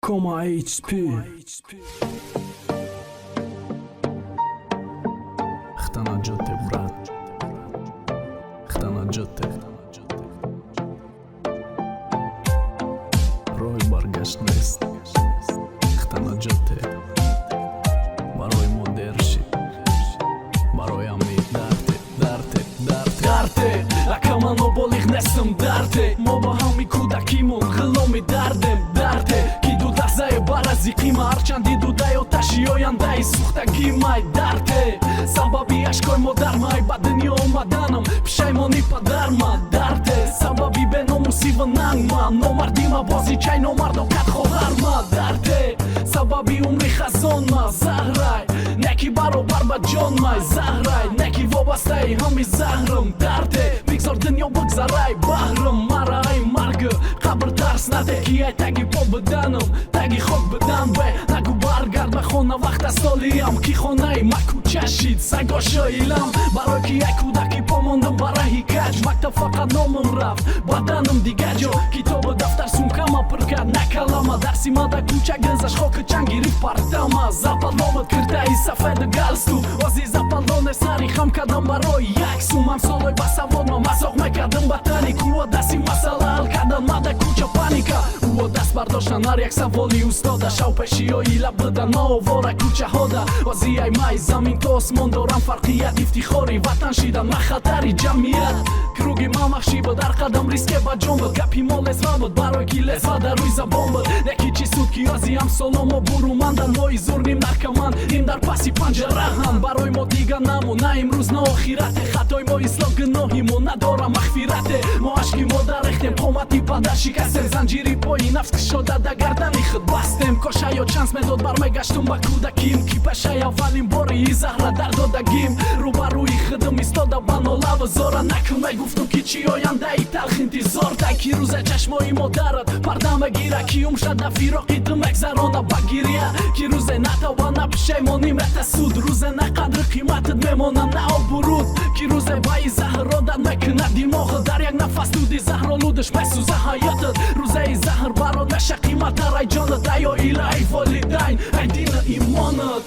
Кома HP. Хтанаҷоте, брат, хтанаҷоте. Роҳи баргашт нест. Хтанаҷоте. Барои мо дер шид. Барои ҳамаи дарте, дарте, дарте. Дарте, ака, ман ноболиғ нестам, дарте. Мо ба ҳами кӯдакимон ғуломи дардем, дарте, ки ду лаҳзае барази қима, ҳарчанд диду дай оташи ояндаи сӯхтагӣ май, дарте. Сабаби ашкои модармай, ба дунё омаданам пишаймони падарма, дарте. Сабаби беномусиву нангма, номардима, бозичай номардо кад хоҳарма, дарте. Сабаби умри хазонма, заҳрай, неки баробар ба ҷонмай, заҳрай, неки вобастаи ҳами заҳрам, дарте. Бигзор дунё бигзарай баҳрам, мара ай марг қабр тарс наде, ки ай таги по биданам таги хок бидан бе. Нагу баргард ба хона, вақт аз солиам, ки хонаи ма кӯча шид, сагошоилам. Барои ки ай кӯдаки помондам ба раҳи каҷ, мактаб фақат номам рафт, баданам дига ҷо. Китобу дафтар сумкама пур кард, на калама. Дарси ма да кӯча гизаш, хоки чанг гирифт партама. Западломад киртаи сафеду галстук, ози западлоне сари хам кардам барои як сум. Ҳамсолои басаводма мазоқ мекардам ба тани кӯо, даси масъала ҳал кардан ма да кӯча паника. Ӯо даст бардоштан ҳар як саволи устода, шав пеши оила будан ма овора кӯчаҳода. Ози ай май замин то осмон дорам фарқият, ифтихори ватан шидам ма хатари ҷамъият. Круги ма махшӣ буд, ҳар қадам риске ба ҷон буд. Гапи мо лезва буд, барои ки лезва дар рӯи забон буд. Яки чӣ суд, ки ози ҳамсоло мо бурумандан, мои зур ним наркоман, ним дар паси панҷараҳам. Барои мо дига намон на имрӯз, на охирате. Хатои мо ислоҳ, гуноҳи мо надора мағфирате. Мо ашки модар рехтем, қомати падар шикастем, занҷири пои нафс кушода да гардани худ бастем. Кош ҳаёт шанс медод, бармегаштум ба кӯдаким, ки пешаи аввалин бори и заҳра дар додагим рӯбарӯи худам истода, ба нолаву зора накун мегуфтум, ки чӣ ояндаи талх интизор тай. Ки рӯзе чашмои модарат парда мегира, ки умша да фироқи ту мегзарона ба гирия, ки рӯзе на тавба, на пишаймонӣ метасуд, рӯзе на қадру қиматат мемона, на обуруд, ки рӯзе баи заҳр одат мекунад димоғат, дар як нафас дуди заҳролудаш месӯза ҳаётат, рӯзаи заҳр барот меша қиматтар ай ҷонат, ай оила, ай волидайн, ай дину имонат.